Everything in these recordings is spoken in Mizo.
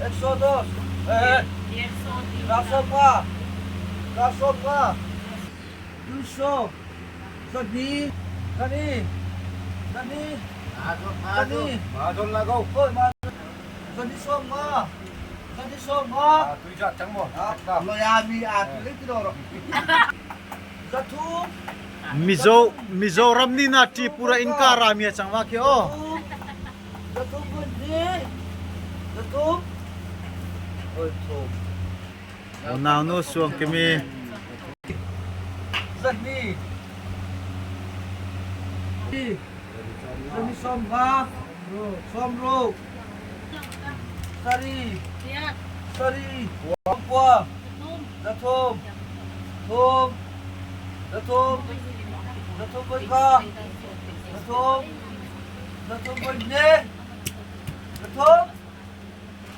Exodus, eh, Zasawmnga, Zasawmnga, Tuiso, Zahni, Zani, Zani, Zani, Zani sawmnga, Zani sawmnga, Zathum, Mizo Mizoram ni na Tripura in ka ra mi a chang wa khi o. Zathum vun hnih, zathum, oi thum. Unau nu suang kimi. Zahnih, zahnih 15, 60, sarih, sarih, kua, zathum, thum, zathum, zathum voi nga, zathum, zathum voi hnih, zathum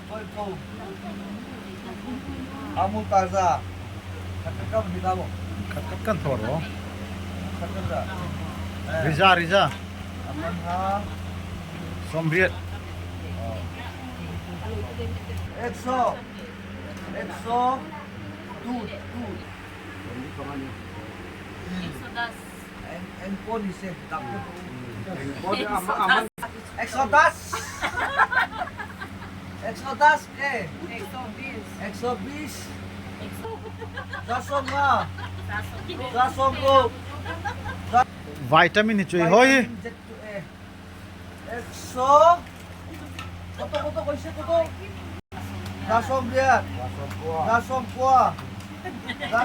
voi thum. Amu taza, khat khat kam hi ta mo. Khat khat kan thor ro. Khat khat za. Riza riza. Aman ha. 80. Exo, exo, tu, tu. Eng pawh ni se, dang te pawh. Exodus. Exodus e. Exodus. 15, 16. Vitamin hi chui hoi. Exo. Koto koto koise koto. 18, 19, 19, 19,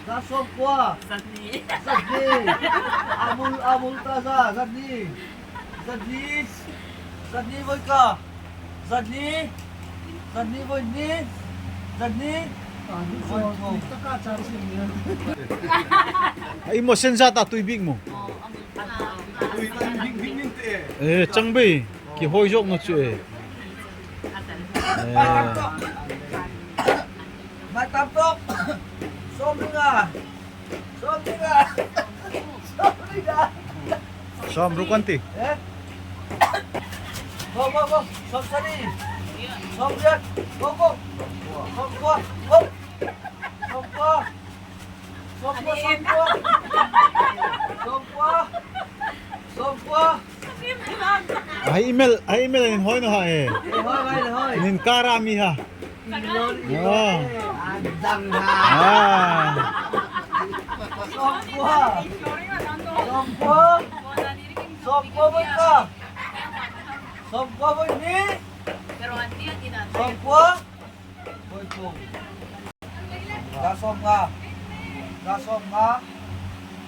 19, 2, amul amul taza 2, 2, 2 voi ka, 2, 2 voi hnih, 2 voi thum. Ai mo sen za ta tui bik mu. Eh chang bi ki hoi jok no chu e. Mai tam tok. Mai tam tok. 15. 15. 15. 60 an ti. Eh? Go go go. 70. 80. Go go. 90. Go. 90. 90. 90. 90. Ai email ai email in hoi no ha e. Eh, hoi vai le hoi. Nin kara mi ha. Oh. Dang ha. Ah. 90. 90. 90 voi ka. 90 voi hnih. 90 voi thum. 15, 15, 15, 16,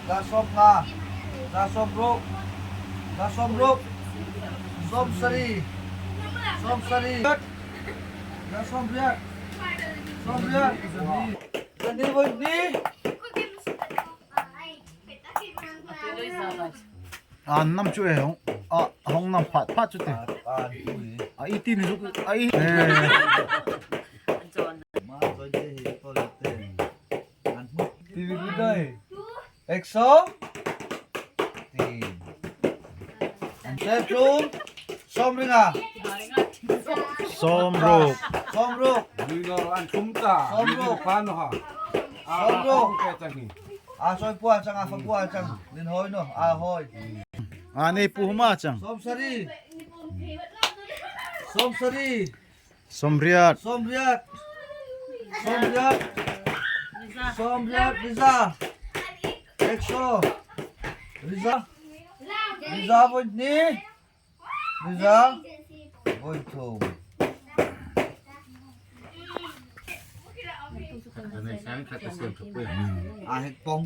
16, 70, 70, 80, 80, 2 voi hnih. An nam chu e hong a hong nam phat phat chu te. A i tin zuk a i. TV đây. Exo. Tin. Setrum. 15. 60. 60. 60. 60. A soi pua chang a fa pua chang nin hoi no a hoi. A nei pu huma chang. 70. 70. 80. 80. 80. 80 Riza. Exo. Riza. Riza voi hnih. Riza voi thum. A hek pong.